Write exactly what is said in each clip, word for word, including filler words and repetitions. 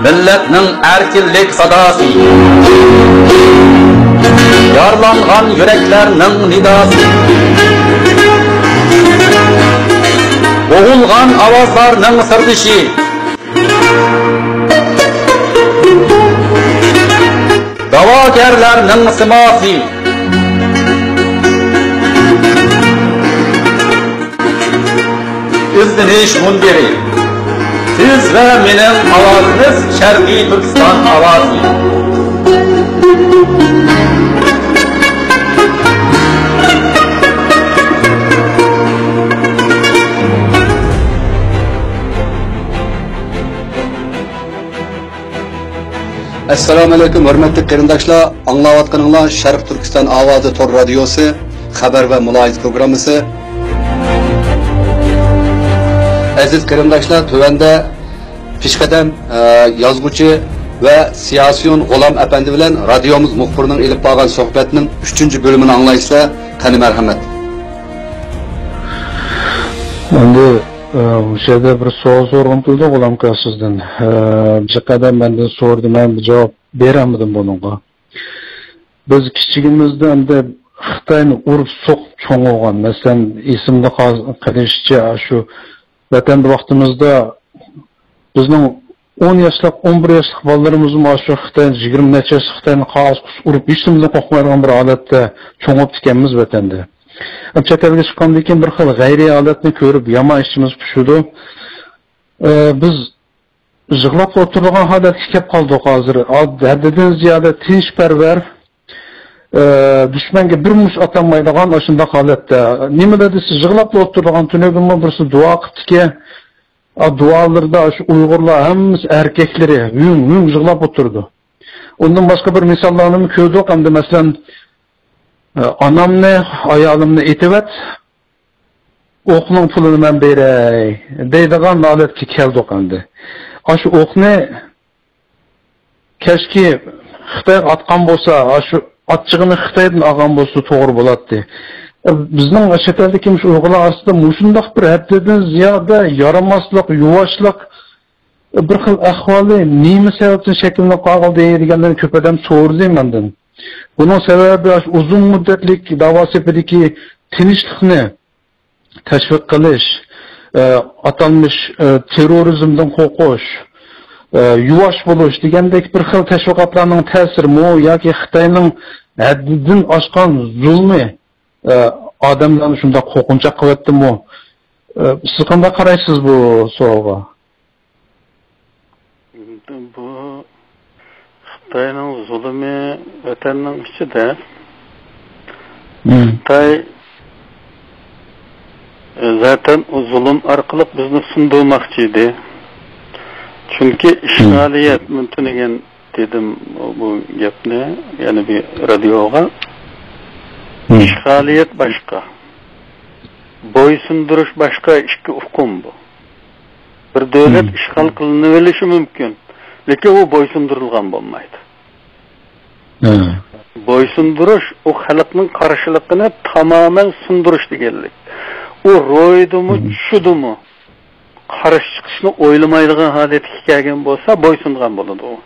مىللەتنىڭ ئەركىنلىك ساداسى، يارىلانغان يۈرەكلەرنىڭ نىداسى، بوغۇلغان ئاۋازلارنىڭ سىردىشى، داۋاگەرلەرنىڭ سىماسى. ئىزدىنىش مۇنبىرى. سىز ۋە مېنىڭ ئاۋازىمىز، شەرقىي تۈركىستان ئاۋازى. ئەسسالامۇ ئەلەيكۇم، ھۆرمەتلىك قېرىنداشلار! ئاڭلاۋاتقىنىڭلار شەرق تۈركىستان ئاۋازى تور رادىيوسى خەۋەر ۋە مۇلاھىزە پروگراممىسى. ئەزىز قېرىنداشلار، تۆۋەندە پېشقەدەم، ئە، يازغۇچى ۋە سىياسىيون غۇلام ئەپەندى بىلەن رادىيومىز مۇخبىرىنىڭ ئېلىپ بارغان سۆھبەتنىڭ ئۈچىنچى بۆلۈمىنى ئاڭلايسىلەر. قېنى، مەرھەمەت. ئەمدى، ئە، مۇشۇ يەردە بىر سوئال سورىغۇم كېلىدۇ، غۇلام ئاكا، سىزدىن. ئە، بىر قەدەر مەندىن سورىدى، مەن جاۋاب بېرەلمىدىم بۇنىڭغا. بىز كىچىكىمىزدە ئەمدى خىتاينى ئۇرۇپ سوقۇپ چوڭ بولغان. مەسىلەن، ئېسىمدە قال-، قېلىشىچە، شۇ ۋەتەندە ۋاقتىمىزدا بىزنىڭ ئون ياشلىق، ئون بىر ياشلىق بالىلىرىمىزمۇ شۇ خىتاينى، يىگىرمە نەچچە ياشلىق خىتاينى قاغىز قۇس ئۇرۇپ، ھېچنېمىدىن قورقمايدىغان بىر ھالەتتە چوڭ بوپتىكەنمىز ۋەتەندە. چەت ئەلگە چىققاندىن كېيىن بىر خىل غەيرىي ھالەتنى كۆرۈپ، يامان ئىچىمىز پۇشىدۇ. ئە، بىز يىغلاپلا ئولتۇرىدىغان ھالەتكە كەپ قالدۇق ھازىر. ھەددىدىن زىيادە تىنچپەرۋەر، ئە، دۈشمەنگە بىر مۇشت ئاتالمايدىغان ئاشۇنداق ھالەتتە. نېمىلا دېسە، يىغلاپلا ئولتۇرىدىغان، تۈنۈگۈنمۇ بىرسى دۇئا قىپتىكەن. ئا، دۇئالىرىدا شۇ ئۇيغۇرلار ھەممىسى ئەركەكلىرى ھۈڭ، ھۈڭ يىغلاپ ئولتۇرىدۇ. ئۇندىن باشقا بىر مىساللارنىمۇ كۆردۇق ئەمدى، مەسىلەن، ئە، ئانامنى، ئايالىمنى ئېتىۋەت، ئوقنىڭ پۇلىنى مەن بېرەي دەيدىغان ھالەتكە كەلدۇق ئەمدى. ئاشۇ ئوقنى كەچكى خىتايغا ئاتقان بولسا، ئاشۇ ئاچچىقىنى خىتايدىن ئالغان بولسا توغرا بولاتتى. بىزنىڭ چەت ئەلدىكى مۇشۇ ئۇيغۇرلار ئارىسىدا مۇشۇنداق بىر ھەددىدىن زىيادە يارىماسلىق، يۇۋاشلىق، بىر خىل ئەھۋالى نېمە سەۋەبتىن شەكىللىنىپ قالغىلى دېگەنلەرنى كۆپ ئادەم سورىدى مەندىن. بۇنىڭ سەۋەبى ئاشۇ ئۇزۇن مۇددەتلىك داۋا سېپىدىكى تىنچلىقنى تەشۋىق قىلىش، ئە، ئاتالمىش، ئە، تېررورىزمدىن قورقۇش، ئە، يۇۋاش بولۇش دېگەندەك بىر خىل تەشۋىقاتلارنىڭ تەسىرىمۇ ياكى خىتاينىڭ ھەددىدىن ئاشقان زۇلمى، ئە، ئادەملەرنى شۇنداق قورقۇنچاق قىلىۋەتتىمۇ؟ ئە، سىز قانداق قارايسىز بۇ سوئالغا؟ بۇ خىتاينىڭ زۇلۇمى ۋەتەننىڭ ئىچىدە. مم. خىتاي، ئە، زاتەن ئۇ زۇلۇم ئارقىلىق بىزنى سۇندۇرماقچى ئىدى. چۈنكى مم. ئىشغالىيەت، مەن تۈنۈگۈن دېدىم بۇ گەپنى، يەنە بىر رادىيوغا. مم. ئىشغالىيەت باشقا، بويسۇندۇرۇش باشقا ئىككى ئۇقۇم بۇ. بىر دۆلەت مم. ئىشغال قىلىنىۋېلىشى مۇمكىن، لېكىن ئۇ بويسۇندۇرۇلغان بولمايدۇ. مم. بويسۇندۇرۇش ئۇ خەلقنىڭ قارشىلىقىنى تامامەن سۇندۇرۇش دېگەنلىك. ئۇ روھىدىمۇ، مم. چۈشىدىمۇ قارشى چىقىشنى ئويلىمايدىغان ھالەتكە كەلگەن بولسا، بويسۇنغان بولىدۇ ئۇ.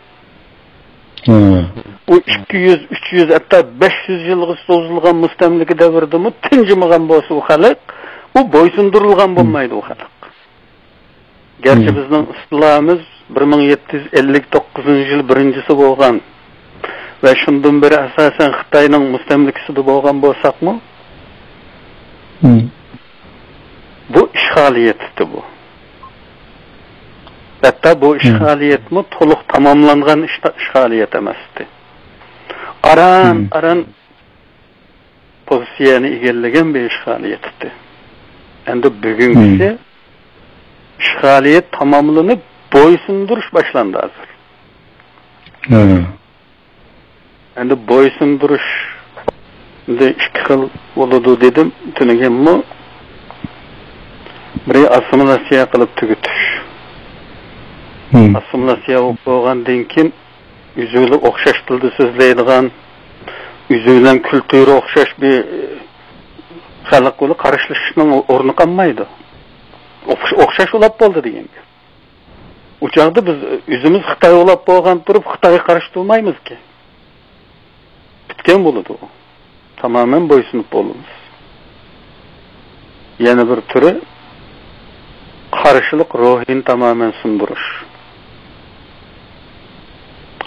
مم. ئۇ ئىككى يۈز، ئۈچ يۈز، ھەتتا بەش يۈز يىلغا سوزۇلغان مۇستەملىكە دەۋرىدىمۇ تىنجىمىغان بولسا ئۇ خەلق، ئۇ بويسۇندۇرۇلغان مم. بولمايدۇ ئۇ خەلق. گەرچە مم. بىزنىڭ ئىستىلاھىمىز بىر مىڭ يەتتە يۈز ئەللىك توققۇزىنچى يىل بىرىنچىسى بولغان ۋە شۇندىن بېرى ئاساسەن خىتاينىڭ مۇستەملىكىسىدە بولغان بولساقمۇ، مم. بۇ ئىشغالىيەت ئىدى بۇ. ھەتتا بۇ مم. ئىشغالىيەتمۇ تولۇق تاماملانغان ئىش-، ئىشغالىيەت ئەمەستى. ئاران، مم. ئاران پوزىتسىيەنى ئىگىلىگەن بىر ئىشغالىيەت ئىدى. ئەمدى بۈگۈنكىسى مم. ئىشغالىيەت تاماملىنىپ، بويسۇندۇرۇش باشلاندى ھازىر. مم. ئەمدى بويسۇندۇرۇش ئەمدى ئىككى خىل بولىدۇ دېدىم. تۈنۈگۈنمۇ بىرى ئاسسىمىلياتسىيە قىلىپ تۈگىتىش. مم. ئاسسىمىلياتسىيە بولۇپ بولغاندىن كېيىن، ئۆزى بىلەن ئوخشاش تىلدا سۆزلەيدىغان، ئۆزى بىلەن كۈلتۈرى ئوخشاش بىر خەلق بىلەن قارشىلىشىشنىڭ ئورنى قالمايدۇ. ئوخش-، ئوخشاش ئۇلاپ بولدى دېگەن گەپ. ئۇ چاغدا بىز ئۆزىمىز خىتاي ئۇلاپ بولغان تۇرۇپ، خىتايغا قارشى تۇرمايمىزكى. پۈتكەن بولىدۇ ئۇ. تامامەن بويسۇنۇپ بولىمىز. يەنە بىر تۈرى، قارشىلىق روھىنى تامامەن سۇندۇرۇش.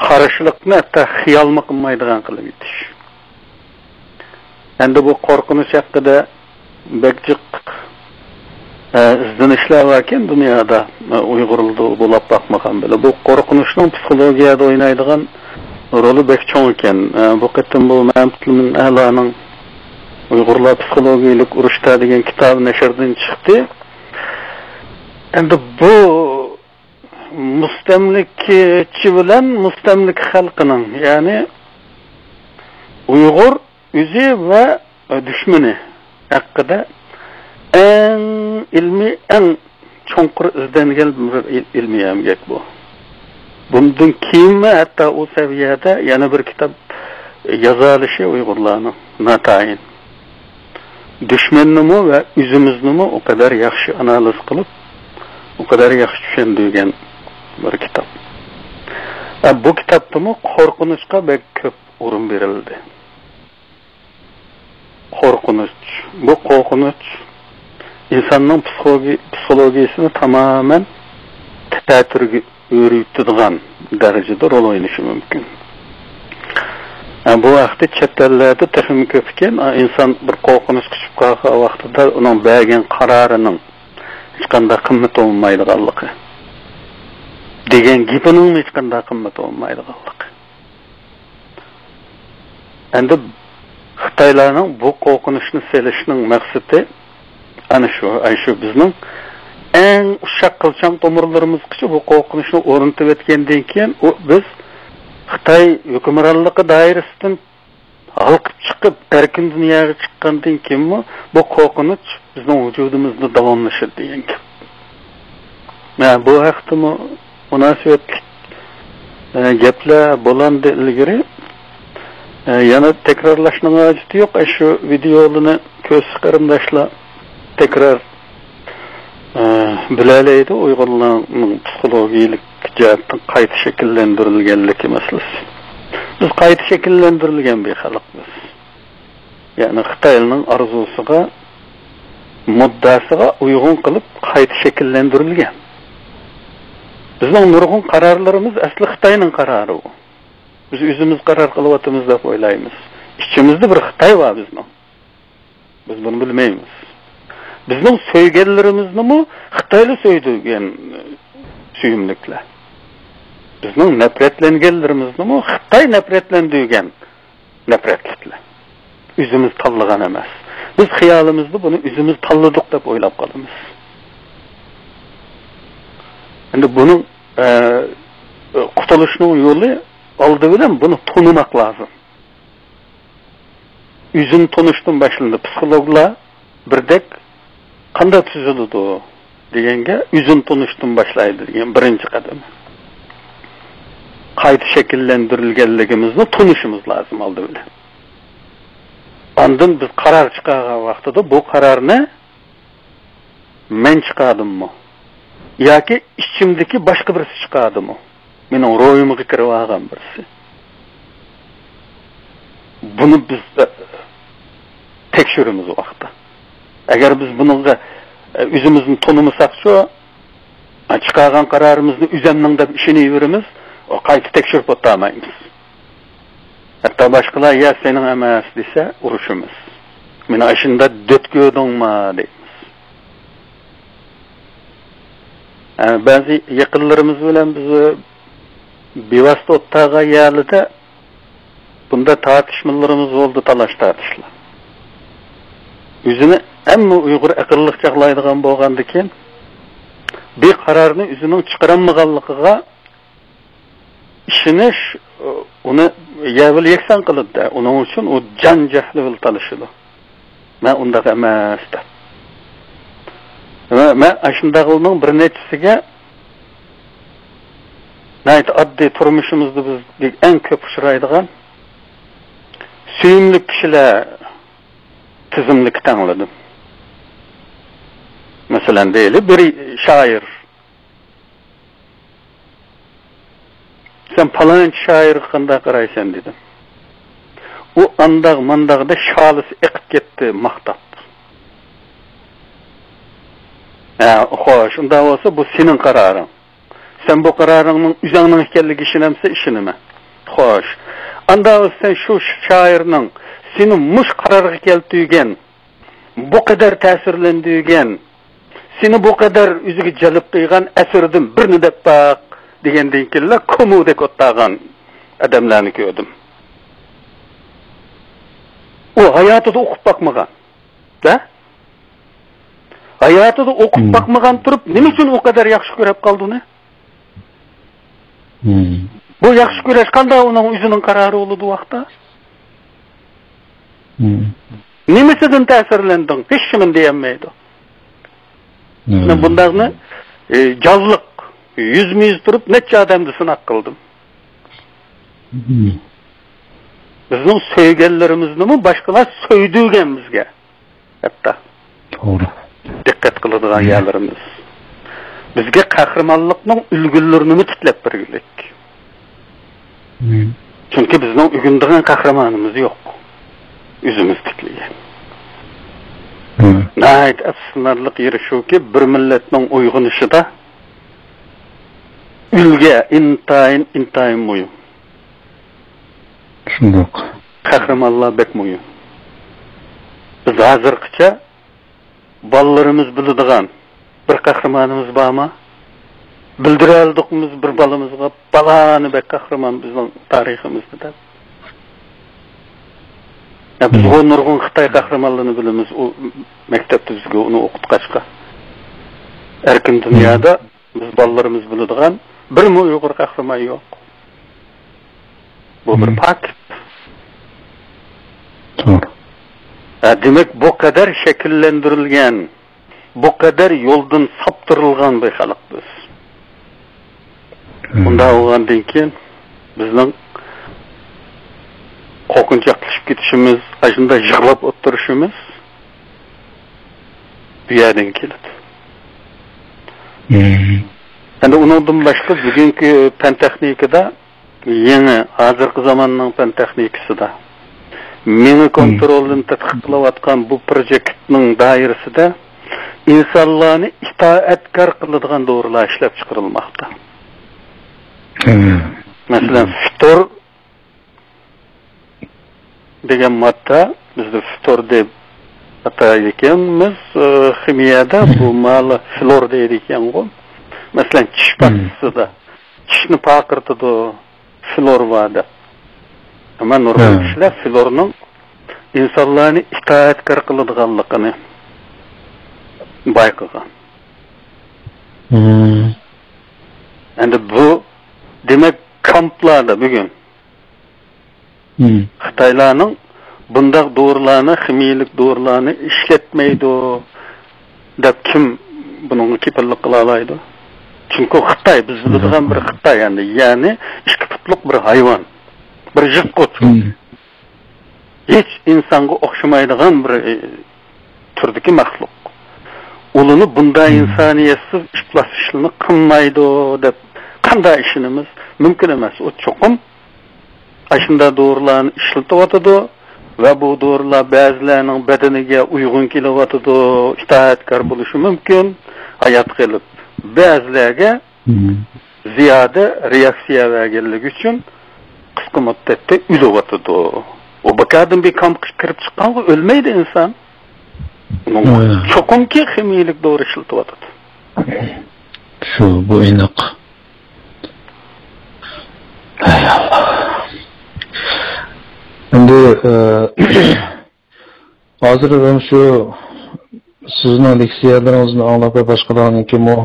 قارشىلىقنى ھەتتا خىيالمۇ قىلمايدىغان قىلىپ يېتىش. ئەمدى بۇ قورقۇنچ ھەققىدە بەك جىق، ئە، ئىزدىنىشلەر باركەن دۇنيادا، ئە، ئۇيغۇرلاردا بولاپ باقمىغان بىلەن. بۇ قورقۇنچنىڭ پسىخولوگىيەدە ئوينايدىغان رولى بەك چوڭ ئىكەن. ئە، بۇ قېتىم بۇ مەمتىمىن ئەلانىڭ ئۇيغۇرلار پسىخولوگىيىلىك ئۇرۇشتا دېگەن كىتابى نەشردىن چىقتى. ئەمدى بۇ مۇستەملىكىچى بىلەن مۇستەملىكە خەلقىنىڭ، يەنى ئۇيغۇر ئۆزى ۋە دۈشمىنى ھەققىدە ئەڭ ئىلمىي، ئەڭ چوڭقۇر ئىزدەنگەن بىر ئىل-، ئىلمىي ئەمگەك بۇ. بۇندىن كېيىنمۇ ھەتتا ئۇ سەۋىيەدە يەنە بىر كىتاب يازالىشى ئۇيغۇرلارنىڭ ناتايىن. دۈشمەننىمۇ ۋە ئۆزىمىزنىمۇ ئۇ قەدەر ياخشى ئانالىز قىلىپ، ئۇ قەدەر ياخشى چۈشەندۈرگەن بىر كىتاب. ئە، بۇ كىتابتىمۇ قورقۇنچقا بەك كۆپ ئورۇن بېرىلدى. قورقۇنچ. بۇ قورقۇنچ ئىنساننىڭ پسىخولوگى-، پسىخولوگىيىسىنى تامامەن تەتۈرگە ئۆرۈتىدىغان دەرىجىدە رول ئوينىشى مۇمكىن. ھە، بۇ ھەقتە چەت ئەللەردە تېخىمۇ كۆپ ئىكەن. ئا، ئىنسان بىر قورقۇنچقا چۈشۈپ قالغان ۋاقتىدا ئۇنىڭ بەرگەن قارارىنىڭ ھېچقانداق قىممىتى بولمايدىغانلىقى، دېگەن گېپىنىڭمۇ ھېچقانداق قىممىتى بولمايدىغانلىقى. ئەمدى خىتايلارنىڭ بۇ قورقۇنچنى سېلىشنىڭ مەقسىتى ئەنە شۇ، ئەنە شۇ بىزنىڭ ئەڭ ئۇششاق قىلچاڭ تومۇرلىرىمىزغىچە بۇ قورقۇنچنى ئورنىتىۋەتكەندىن كېيىن، ئۇ، بىز خىتاي ھۆكۈمرانلىقى دائىرىسىدىن ھالقىپ چىقىپ، ئەركىن دۇنياغا چىققاندىن كېيىنمۇ بۇ قورقۇنچ بىزنىڭ ۋۇجۇدىمىزدا داۋاملىشىدۇ دېگەن گەپ. مەن بۇ ھەقتىمۇ مۇناسىۋەتلىك، ئە، گەپلەر بولغاندىن ئىلگىرى، ئە، يەنە تەكرارلاشنىڭ ھاجىتى يوق. ئە، شۇ ۋىدېئولىنى كۆرسە قېرىنداشلار تەكرار، ئە، بىلەلەيدۇ ئۇيغۇرلارنىڭ پسىخولوگىيىلىك جەھەتتىن قايتا شەكىللەندۈرۈلگەنلىكى مەسىلىسى. بىز قايتا شەكىللەندۈرۈلگەن بىر خەلقمىز. يەنى خىتايلارنىڭ ئارزۇسىغا، مۇددىئاسىغا ئۇيغۇن قىلىپ قايتا شەكىللەندۈرۈلگەن. بىزنىڭ نۇرغۇن قارارلىرىمىز ئەسلى خىتاينىڭ قارارى ئۇ. بىز ئۆزىمىز قارار قىلىۋاتىمىز دەپ ئويلايمىز. ئىچىمىزدە بىر خىتاي بار بىزنىڭ. بىز بۇنى بىلمەيمىز. بىزنىڭ سۆيگەنلىرىمىزنىمۇ خىتايلا سۆيدۈرگەن سۆيۈملۈكلەر. بىزنىڭ نەپرەتلەنگەنلىرىمىزنىمۇ خىتاي نەپرەتلەندۈرگەن نەپرەتلىكلەر. ئۆزىمىز تاللىغان ئەمەس. بىز خىيالىمىزدا بۇنى ئۆزىمىز تاللىدۇق دەپ ئويلاپ قالىمىز. ئەمدى بۇنىڭ، ئە، قۇتۇلۇشنىڭ يولى ئالدى بىلەن بۇنى تونۇماق لازىم. ئۆزىنى تونۇشتىن باشلىنىدۇ. پسىخولوگلار بىردەك قانداق تۈزۈلىدۇ دېگەنگە، ئۆزىنى تونۇشتىن باشلايدۇ دېگەن بىرىنچى قەدەم. قايتا شەكىللەندۈرۈلگەنلىكىمىزنى تونۇشىمىز لازىم ئالدى بىلەن. ئاندىن بىز قارار چىقارغان ۋاقتىدا بۇ قارارنى مەن چىقاردىممۇ ياكى ئىچىمدىكى باشقا بىرسى چىقاردىمۇ؟ مېنىڭ روھىمغا كىرىۋالغان بىرسى. بۇنى بىز، ئە، تەكشۈرىمىز ئۇ ۋاقىتتا. ئەگەر بىز بۇنىڭغا، ئە، ئۆزىمىزنى تونۇمىساقچۇ، ئە، چىقارغان قارارىمىزنى ئۆزەمنىڭ دەپ ئىشىنىۋېرىمىز، ئۇ قايتا تەكشۈرۈپ ئولتۇرمايمىز. ھەتتا باشقىلار، يا سېنىڭ ئەمەس دېسە، ئۇرۇشىمىز. مېنى ئاشۇنداق دۆت كۆردۈڭما دەيمىز. ئە، بەزى يېقىنلىرىمىز بىلەن بىز بىۋاسىتە ئولتۇرغان يەرلىدە بۇنداق تارتىشمىلىرىمىز بولدى، تالاش-تارتىشلار. ئۆزىنى ھەممە ئۇيغۇر ئەقىللىق چاغلايدىغان بولغاندىكىن، بىر قارارنى ئۆزىنىڭ چىقىرالمىغانلىقىغا ئىشىنىش، ئۇنى يەۋىل يەكسان قىلىدۇ. ئۇنىڭ ئۈچۈن ئۇ جان جەھلى بىلەن تالىشىدۇ. مەن ئۇنداق ئەمەس دەپ. مەن، مەن ئاشۇنداقلارنىڭ بىر نەچچىسىگە ناھايىتى ئاددىي تۇرمۇشىمىزدا بىز ئەڭ كۆپ ئۇچرايدىغان سۆيۈملۈك كىشىلەر تىزىملىكى تەڭلىدىم. مەسىلەن، دەيلى، بىر شائىر. «سەن پالانچى شائىرغا قانداق قارايسەن؟» دېدىم. ئۇ ئانداق مانداق دەپ شالىسى ئېقىپ كەتتى ماختاپ. ھە، خوش، ئۇنداق بولسا بۇ سېنىڭ قارارىڭ. سەن بۇ قارارىڭنىڭ ئۆزۈڭنىڭ ئىكەنلىكىگە ئىشىنەمسەن؟ ئىشىنىمەن. خوش. ئاندا سەن شۇ شائىرنىڭ سېنى مۇشۇ قارارغا كەلتۈرگەن، بۇ قەدەر تەسىرلەندۈرگەن، سېنى بۇ قەدەر ئۆزىگە جەلپ قىلغان ئەسىرىدىن بىرنى دەپ باق دېگەندىن كېيىنلا كومۇدەك ئولتۇرغان ئادەملەرنى كۆردۈم. ئۇ ھاياتىدا ئوقۇپ باقمىغان. دە؟ ھاياتىدا ئوقۇپ مم. باقمىغان تۇرۇپ، نېمە ئۈچۈن ئۇ قەدەر ياخشى كۆرۈپ قالدى ئۇنى؟ مم. بۇ ياخشى كۆرۈش قانداق ئۇنىڭ ئۆزىنىڭ قارارى بولىدۇ ۋاقىتتا؟ مم. نېمىسىدىن تەسىرلەندىڭ؟ ھېچنېمىنى دېيەلمەيدۇ. مم. مەن بۇنداقنى، ئى، جانلىق، يۈزمۇ يۈز تۇرۇپ، نەچچە ئادەمدە سىناق قىلدىم. مم. بىزنىڭ سۆيگەنلىرىمىزنىمۇ باشقىلار سۆيدۈرگەن بىزگە. ھەتتا توغرا. دىققەت قىلىدىغان يەرلىرىمىز. بىزگە قەھرىمانلىقنىڭ ئۈلگىلىرىنىمۇ تىكلەپ بەرگۈلۈك. مم. چۈنكى بىزنىڭ ئۆگىنىدىغان قەھرىمانىمىز يوق. ئۆزىمىز تىكلىگەن. مم. ناھايىتى ئەپسۇسلىنارلىق يېرى شۇكى، بىر مىللەتنىڭ ئويغىنىشىدا ئۈلگە ئىنتايىن، ئىنتايىن مۇھىم. شۇنداق. قەھرىمانلار بەك مۇھىم. بىز ھازىرغىچە بالىلىرىمىز بىلىدىغان بىر قەھرىمانىمىز بارمۇ؟ بىلدۈرەلدۇقمىز بىر بالىمىزغا، بالانى بەك قەھرىمان بىزنىڭ تارىخىمىزدا دەپ؟ يا، بىز مم. ئۇ نۇرغۇن خىتاي قەھرىمانلىرىنى بىلىمىز، ئۇ مەكتەپتە بىزگە ئۇنى ئوقۇتقاچقا. ئەركىن مم. دۇنيادا بىز بالىلىرىمىز بىلىدىغان بىرمۇ ئۇيغۇر قەھرىمان يوق. بۇ بىر مم. پاكىت. توغرا. ھە، دېمەك، بۇ قەدەر شەكىللەندۈرۈلگەن، بۇ قەدەر يولدىن ساپتۇرۇلغان بىر خەلق بىز. مم. بۇنداق بولغاندىن كېيىن بىزنىڭ قورقۇنچاقلىشىپ كېتىشىمىز، ئاشۇنداق يىغلاپ ئولتۇرۇشىمىز بۇ يەردىن كېلىدۇ. مم. ئەمدى ئۇنىڭدىن باشقا بۈگۈنكى پەن تېخنىكىدا يېڭى، ھازىرقى زاماننىڭ پەن تېخنىكىسىدا مېڭە مم. كونترولىنى تەتقىق قىلىۋاتقان بۇ پروجېكتنىڭ دائىرىسىدە ئىنسانلارنى ئىتائەتكار قىلىدىغان دورىلار ئىشلەپ چىقىرىلماقتا. مم. مەسىلەن، فىتور دېگەن ماددا، بىزدە فىتور دەپ ئاتايدىكەنمىز، ئى، خىمىيەدە، بۇ مالا فلور دەيدىكەنغۇ. مەسىلەن، چىش مم. پاستىسىدا چىشنى پارقىرىتىدۇ، فلور بار دەپ. ئەمما نۇرغۇن مم. كىشىلەر فلورنىڭ ئىنسانلارنى ئىتائەتكار قىلىدىغانلىقىنى بايقىغان. مم. ئەمدى بۇ، دېمەك، كامپلاردا بۈگۈن مم. خىتايلارنىڭ بۇنداق دورىلارنى، خىمىيىلىك دورىلارنى ئىشلەتمەيدۇ دەپ كىم بۇنىڭغا كېپىللىك قىلالايدۇ؟ چۈنكى خىتاي، بىز بىلىدىغان بىر خىتاي، يەنى، يەنى ئىككى پۇتلۇق بىر ھايۋان، بىر يىرتقۇچ. مم. ھېچ ئىنسانغا ئوخشىمايدىغان بىر، ئى، تۈردىكى مەخلۇق. ئۇلىنى بۇنداق مم. ئىنسانىيەتسىز ئىپلاس ئىشلىرىنى قىلمايدۇ دەپ قانداق ئىشىنىمىز؟ مۇمكىن ئەمەس. ئۇ چوقۇم ئاشۇنداق دورىلارنى ئىشلىتىۋاتىدۇ ۋە بۇ دورىلار بەزىلەرنىڭ بەدىنىگە ئۇيغۇن كېلىۋاتىدۇ، ئىتائەتكار بولۇشى مۇمكىن، ھايات قېلىپ، بەزىلەرگە مم. زىيادە رېئاكسىيە بەرگەنلىكى ئۈچۈن قىسقا مۇددەتتە ئۆلۈۋاتىدۇ. ئۇ بىكاردىن بىكام كىرىپ چىققانغا ئۆلمەيدۇ ئىنسان. ئۇنىڭ مم. چوقۇمكى خىمىيىلىك دورا ئىشلىتىۋاتىدۇ. شۇ، بۇ ئېنىق. ھەي ئاللا. ئەمدى، ئە، ھازىر مەن شۇ سىزنىڭ لېكسىيەلىرىڭىزنى ئاڭلاپ ۋە باشقىلاردىنكىمۇ،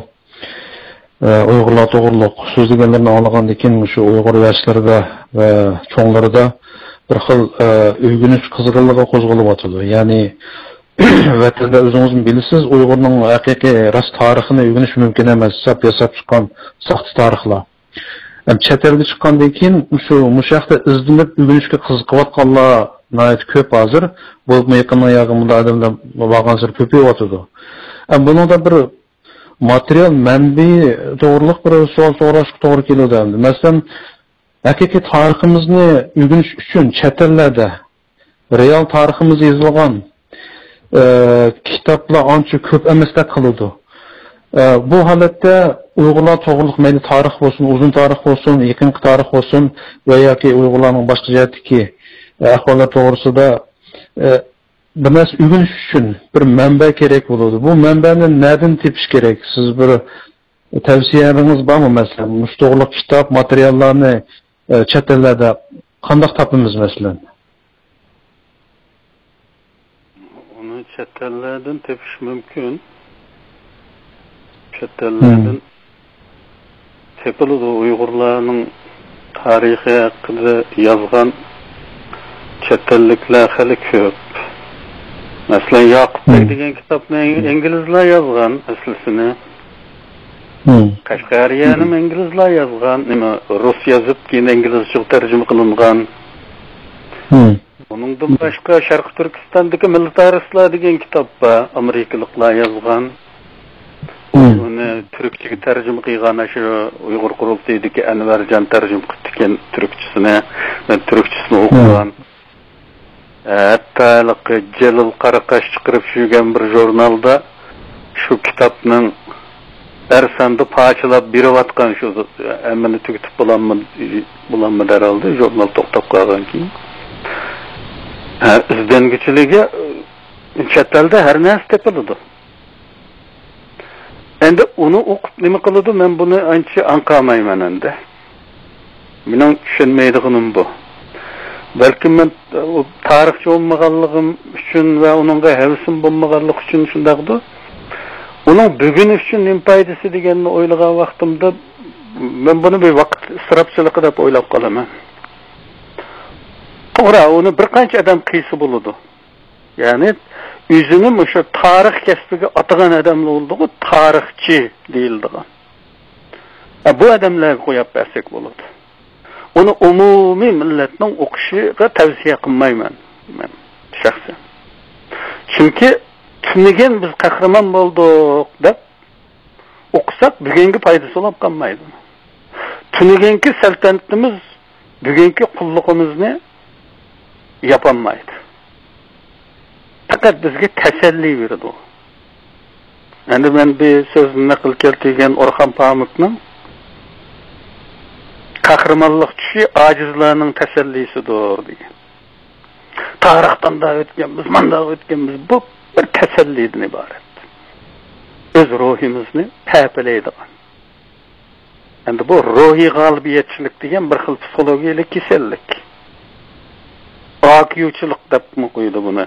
ئە، ئۇيغۇرلار توغرۇلۇق سۆزلىگەنلىرىنى ئاڭلىغاندىن كېيىن، مۇشۇ ئۇيغۇر ياشلىرىدا ۋە چوڭلىرىدا بىر خىل، ئە، ئۆگىنىش قىزغىنلىقى قوزغىلىۋاتىدۇ. يەنى، ۋەتەندە ئۆزىڭىزمۇ بىلىسىز، ئۇيغۇرنىڭ ھەقىقىي راست تارىخىنى ئۆگىنىش مۇمكىن ئەمەس، ساپ ياساپ چىققان ساختا تارىخلار. ئەمدى چەت ئەلگە چىققاندىن كېيىن مۇشۇ، مۇشۇ ھەقتە ئىزدىنىپ ئۆگىنىشكە قىزىقىۋاتقانلار ناھايىتى كۆپ ھازىر. بولۇپمۇ يېقىندا ياقىندا ئادەملەر بارغانسېرى كۆپىيىۋاتىدۇ. ھەم بۇنىڭدا بىر ماتېرىيال مەنبىيى توغرىلىق بىر سوئال سوراشقا توغرا كېلىدۇ ئەمدى. مەسىلەن، ھەقىقىي تارىخىمىزنى ئۆگىنىش ئۈچۈن چەت ئەللەردە رېئال تارىخىمىز يېزىلغان، ئە، كىتابلار ئانچە كۆپ ئەمەستەك قىلىدۇ. ئە، بۇ ھالەتتە ئۇيغۇرلار توغرىلىق مەيلى تارىخ بولسۇن، ئۇزۇن تارىخ بولسۇن، يېقىنقى تارىخ بولسۇن ۋە ياكى ئۇيغۇرلارنىڭ باشقا جەھەتتىكى، ئە، ئەھۋاللار توغرىسىدا، ئە، بىر نەرسە ئۆگىنىش ئۈچۈن بىر مەنبە كېرەك بولىدۇ. بۇ مەنبەنى نەدىن تېپىش كېرەك؟ سىز بىر تەۋسىيەلىرىڭىز بارمۇ؟ مەسىلەن، مۇشۇ توغرىلىق كىتاب، ماتېرىياللارنى، ئە، چەت ئەللەردە قانداق تاپىمىز، مەسىلەن؟ ئۇنى چەت ئەللەردىن تېپىش مۇمكىن. چەت ئەللەردىن تېپىلىدۇ. ئۇيغۇرلارنىڭ تارىخى ھەققىدە يازغان چەت ئەللىكلەر خېلى كۆپ. مەسىلەن، ياقۇپ بەگ دېگەن كىتابنى ئىنگلىزلار يازغان ئەسلىسىنى. قەشقەرىيەنىمۇ ئىنگلىزلار يازغان، نېمە، رۇس يازىپ، كېيىن ئىنگلىزچىغا تەرجىمە قىلىنغان. ئۇنىڭدىن باشقا، شەرقىي تۈركىستاندىكى مىللىتارىستلار دېگەن كىتاب بار، ئامېرىكىلىقلار يازغان. ئۇنى تۈركچىگە تەرجىمە قىلغان ئاشۇ ئۇيغۇر قۇرۇلتىيىدىكى ئەنۋەرجان تەرجىمە قىپتىكەن تۈركچىسىنى. مەن تۈركچىسىنى ئوقۇغان. ھەتتا ھېلىقى جېلىل قاراقاش چىقىرىپ يۈرگەن بىر ژۇرنالدا شۇ كىتابنىڭ ھەر ساندا پارچىلاپ بېرىۋاتقان، شۇ ھەممىنى تۈگىتىپ بولالمىدى، بولالمىدى ھەرھالدا، ژۇرنال توختاپ قالغان كېيىن. ھە، ئىزدەنگۈچىلىكى، چەت ئەلدە ھەر نەرسە تېپىلىدۇ. ئەمدى ئۇنى ئوقۇپ نېمە قىلىدۇ؟ مەن بۇنى ئانچە ئاڭقىرمايمەن ئەمدى. مېنىڭ چۈشەنمەيدىغىنىم بۇ. بەلكىم مەن، ئۇ، تارىخچى بولمىغانلىقىم ئۈچۈن ۋە ئۇنىڭغا ھەۋىسىم بولمىغانلىقى ئۈچۈن شۇنداقتۇ. ئۇنىڭ بۈگۈن ئۈچۈن نېمە پايدىسى دېگەننى ئويلىغان ۋاقتىمدا، مەن بۇنى بىر ۋاقىت ئىسراپچىلىقى دەپ ئويلاپ قالىمەن. توغرا، ئۇنى بىر قانچە ئادەم قىلسا بولىدۇ. يەنى ئۆزىنى مۇشۇ تارىخ كەسپىگە ئاتىغان ئادەملەر بولىدىغۇ، تارىخچى دېيىلىدىغان. ھە، بۇ ئادەملەرگە قويۇپ بەرسەك بولىدۇ. ئۇنى ئومۇمىي مىللەتنىڭ ئوقۇشىغا تەۋسىيە قىلمايمەن مەن شەخسەن. چۈنكى تۈنۈگۈن بىز قەھرىمان بولدۇق دەپ ئوقۇساق، بۈگۈنگە پايدىسى بولۇپ قالمايدۇ. تۈنۈگۈنكى سەلتەنىتىمىز بۈگۈنكى قۇللۇقىمىزنى ياپالمايدۇ. پەقەت بىزگە تەسەللى بېرىدۇ. ئەمدى مەن بىر سۆزنى نەقىل كەلتۈرگەن ئورخان پامۇكنىڭ، «قەھرىمانلىق چۈشى ئاجىزلارنىڭ تەسەللىسىدۇر» دېگەن. تارىختىن دا ئۆتكەنمىز، مانداق ئۆتكەنمىز، بۇ بىر تەسەللىدىن ئىبارەت. ئۆز روھىمىزنى پەپىلەيدىغان. ئەمدى بۇ روھىي غالىبىيەتچىلىك دېگەن بىر خىل پسىخولوگىيەلىك كېسەللىك. ئاكيۇچىلىق دەپمۇ قويىدۇ بۇنى.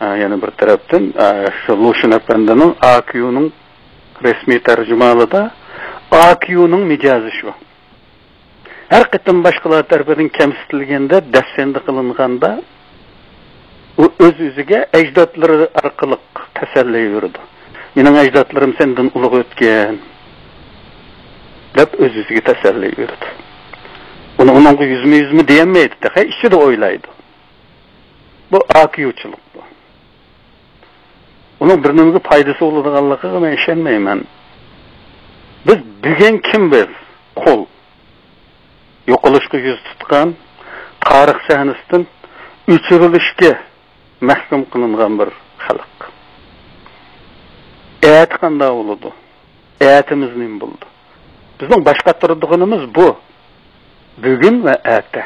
ئا، يەنە بىر تەرەپتىن، ئا، شۇ لۇشۈن ئەپەندىنىڭ ئاكيۇنىڭ رەسمىي تەرجىمىھالىدا ئاكيۇنىڭ مىجەزى شۇ. ھەر قېتىم باشقىلار تەرىپىدىن كەمسىتىلگەندە، دەستەندە قىلىنغاندا، ئۇ ئۆز-ئۆزىگە ئەجدادلىرى ئارقىلىق تەسەللى بېرىدۇ. «مېنىڭ ئەجدادلىرىم سەندىن ئۇلۇغ ئۆتكەن» دەپ ئۆز-ئۆزىگە تەسەللى بېرىدۇ. ئۇنى ئۇنىڭغا يۈزمۇ-يۈزمۇ دېيەلمەيدۇ، تېخى ئىچىدە ئويلايدۇ. بۇ ئاكيۇچىلىق بۇ. ئۇنىڭ بىر نېمىگە پايدىسى بولىدىغانلىقىغا مەن ئىشەنمەيمەن. بىز بۈگۈن كىم بىز؟ قۇل. يوقىلىشقا يۈز تۇتقان، تارىخ سەھنىسىدىن ئۆچۈرۈلۈشكە مەھكۇم قىلىنغان بىر خەلق. ئەتە قانداق بولىدۇ؟ ئەتىمىز نېمە بولىدۇ؟ بىزنىڭ باش قاتۇرىدىغىنىمىز بۇ. بۈگۈن ۋە ئەتە.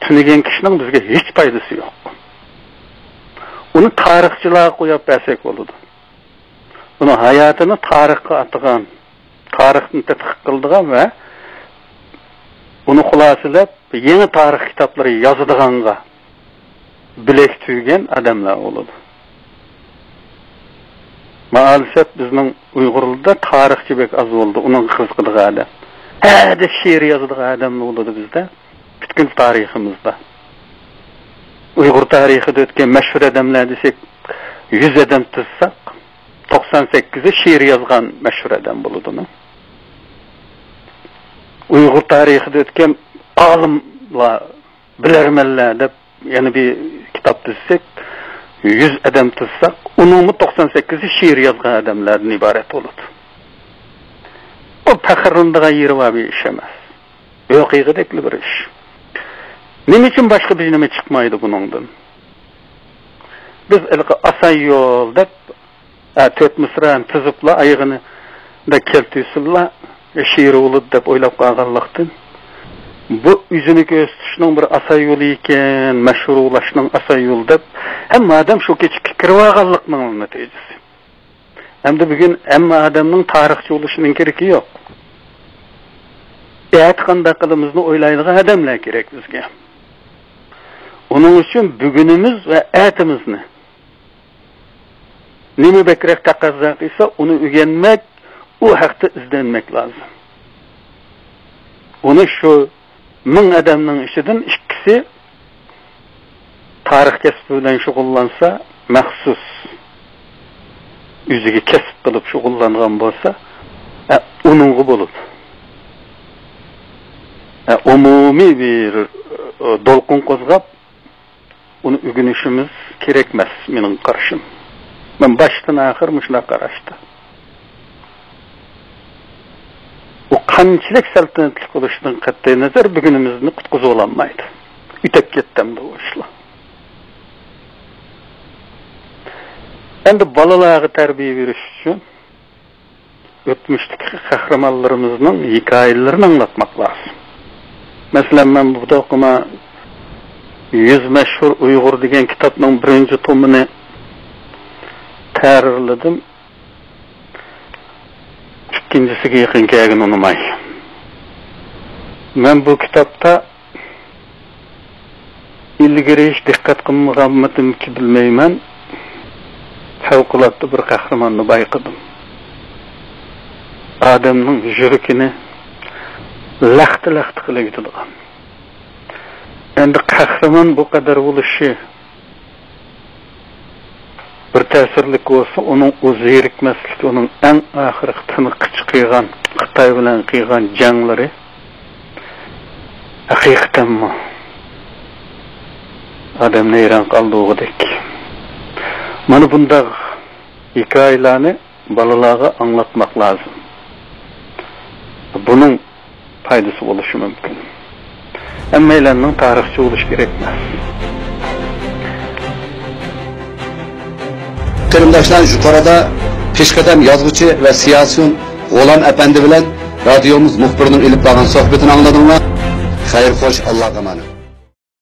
تۈنۈگۈن كىشىنىڭ بىزگە ھېچ پايدىسى يوق. ئۇنى تارىخچىلارغا قويۇپ بەرسەك بولىدۇ. ئۇنىڭ ھاياتىنى تارىخقا ئاتىغان، تارىخنى تەتقىق قىلىدىغان ۋە ئۇنى خۇلاسىلەپ، يېڭى تارىخ كىتابلىرى يازىدىغانغا بىلەك تۈگەن ئادەملەر بولىدۇ. مائەلىسەپ بىزنىڭ ئۇيغۇرلاردا تارىخچى بەك ئاز بولدى، ئۇنىڭغا قىزىقىدىغان ئادەم. ھەدە شېئىر يازىدىغان ئادەم بولىدۇ بىزدە، پۈتكۈل تارىخىمىزدا. ئۇيغۇر تارىخىدا ئۆتكەن مەشھۇر ئادەملەر دېسەك، يۈز ئادەم تىزساق، توقسان سەككىزى شېئىر يازغان مەشھۇر ئادەم بولىدۇ. ئۇيغۇر تارىخىدا ئۆتكەن ئالىملار، بىلەرمەنلەر دەپ يەنە بىر كىتاب تۈزسەك، يۈز ئادەم تۇتساق، ئۇنىڭمۇ توقسان سەككىزى شېئىر يازغان ئادەملەردىن ئىبارەت بولىدۇ. بۇ پەخىرلىنىدىغان يېرى بار بىر ئىش ئەمەس. ۋەقەدەكلا بىر ئىش. نېمە ئۈچۈن باشقا بىر نېمە چىقمايدۇ بۇنىڭدىن؟ بىز ھېلىقى ئاسان يول دەپ، ئە، تۆت مىسرانى تىزىپلا ئايىغىنى دە كەلتۈرسىلا شېئىر بولىدۇ دەپ ئويلاپ قالغانلىقتىن، بۇ ئۆزىنى كۆرسىتىشنىڭ بىر ئاسان يولى ئىكەن، مەشھۇر بولۇشنىڭ ئاسان يولى دەپ ھەممە ئادەم شۇ كېچىككە كىرىۋالغانلىقنىڭ نەتىجىسى. ئەمدى بۈگۈن ھەممە ئادەمنىڭ تارىخچى بولۇشىنىڭ كېرىكى يوق. ئەتە قانداق قىلىمىزنى ئويلايدىغان ئادەملەر كېرەك بىزگە. ئۇنىڭ ئۈچۈن بۈگۈنىمىز ۋە ئەتىمىزنى نېمە بەكرەك تەقەززا قىلسا، ئۇنى ئۆگەنمەك، ئۇ ھەقتە ئىزدەنمەك لازىم. ئۇنى شۇ مىڭ ئادەمنىڭ ئىچىدىن ئىككىسى تارىخ كەسپى بىلەن شۇغۇللانسا، مەخسۇس ئۆزىگە كەسىپ قىلىپ شۇغۇللانغان بولسا، ئە، ئۇنىڭغا بولىدۇ. ئە، ئومۇمىي بىر، ئە، دولقۇن قوزغاپ، ئۇنى ئۆگىنىشىمىز كېرەك ئەمەس، مېنىڭ قارىشىم. مەن باشتىن ئاخىر مۇشۇنداق قاراشتا. ئۇ قانچىلىك سەلتەنەتلىك بولۇشىدىن قەتئىينەزەر، بۈگۈنىمىزنى قۇتقۇزۇۋالالمايدۇ. ئۆتۈپ كەتتى ئەمدى ئۇ ئىشلار. ئەمدى بالىلارغا تەربىيە بېرىش ئۈچۈن ئۆتمۈشتىكى قەھرىمانلىرىمىزنىڭ ھېكايىلىرىنى ئاڭلاتماق لازىم. مەسىلەن، مەن بۇ توقۇما يۈز مەشھۇر ئۇيغۇر دېگەن كىتابنىڭ بىرىنچى تومىنى تەھرىرلىدىم. ئىككىنچىسىگە يېقىن كەلگىنى ئۇنىماي. مەن بۇ كىتابتا ئىلگىرى ھېچ دىققەت قىلمىغانمىدىمكى بىلمەيمەن، پەۋقۇلئاددە بىر قەھرىماننى بايقىدىم. ئادەمنىڭ يۈرىكىنى لەختە-لەختە قىلىۋېتىدىغان. ئەمدى قەھرىمان بۇ قەدەر بولۇشى بىر تەسىرلىك بولسا، ئۇنىڭ ئۇ زېرىكمەسلىكى، ئۇنىڭ ئەڭ ئاخىرقى تىنىققىچە قىلغان، خىتاي بىلەن قىلغان جەڭلىرى ھەقىقەتەنمۇ ئادەمنى ھەيران قالدۇرغۇدەك. مانا بۇنداق ھېكايىلەرنى بالىلارغا ئاڭلاتماق لازىم. بۇنىڭ پايدىسى بولۇشى مۇمكىن. ھەممەيلەننىڭ تارىخچى بولۇشى كېرەك ئەمەس. قېرىنداشلار، يۇقىرىدا پېشقەدەم يازغۇچى ۋە سىياسىيون غۇلام ئەپەندى بىلەن رادىيومىز مۇخبىرىنىڭ ئېلىپ بارغان سۆھبىتىنى ئاڭلىدىڭلار. خەير خوش، ئاللاغا ئامانەت.